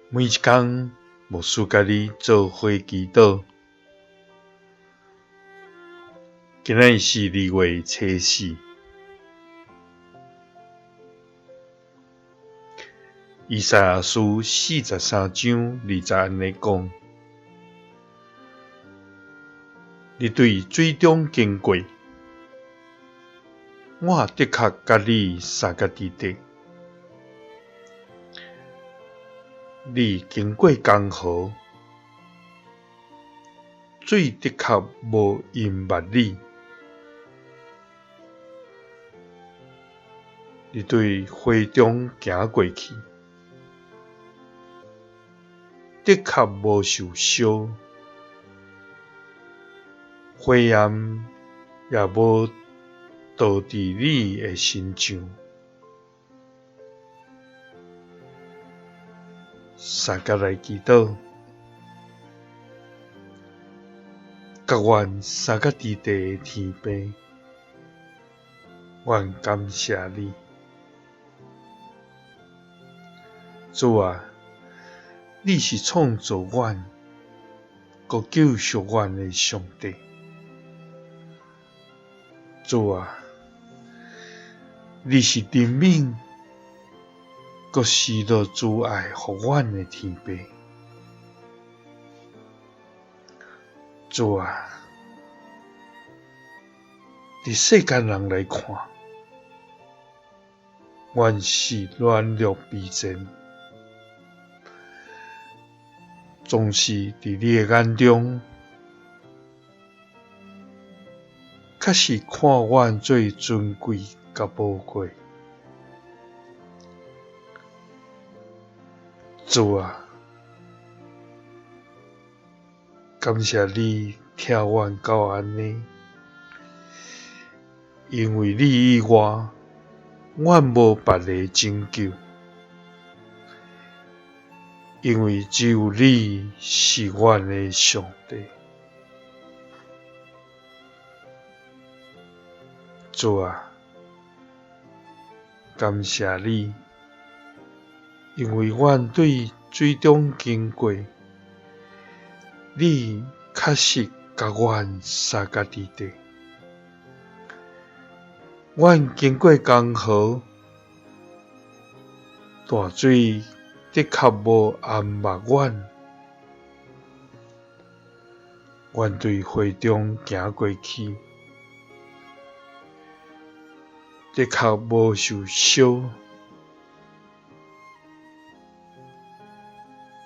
每一工，牧師佮你做伙祈禱。今仔日是2月初四，以賽亞書43章2節按呢講：你對水中經過，我的確佮你相佮佇底。你經過江河，水的確無淹沒你；你對火中行過去，的確無受燒，火焰也無著佇你的身上。三佮來祈禱，佮阮相佮佇底的天父，阮感謝你，主啊，你是創造阮、閣救贖阮的上帝。主啊，你是憐憫閣施落慈愛予阮的天父。主啊，佇世間人來看，阮是軟弱卑賤，總是佇你的眼中，確實看阮做尊貴佮寶貴。主啊，感謝你疼阮到按呢，因為你以外，阮無別个拯救，因為只有你是阮的上帝。主啊，感謝你，因為阮對水中經過，你確實佮阮相佮佇底。阮經過江河，大水的確無淹沒阮。阮對火中行過去，的確無受燒，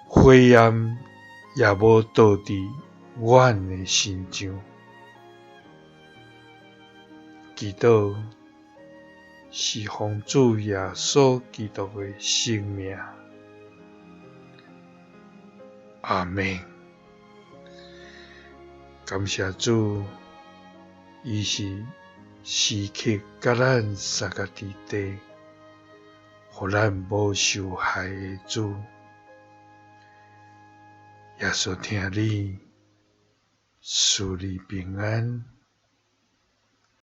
火焰也無著佇阮的身上。祈禱是奉主耶穌基督的聖名。阿們。感謝主，伊是時刻佮咱相佮佇底，予咱無受害的主。耶穌疼你，賜你平安。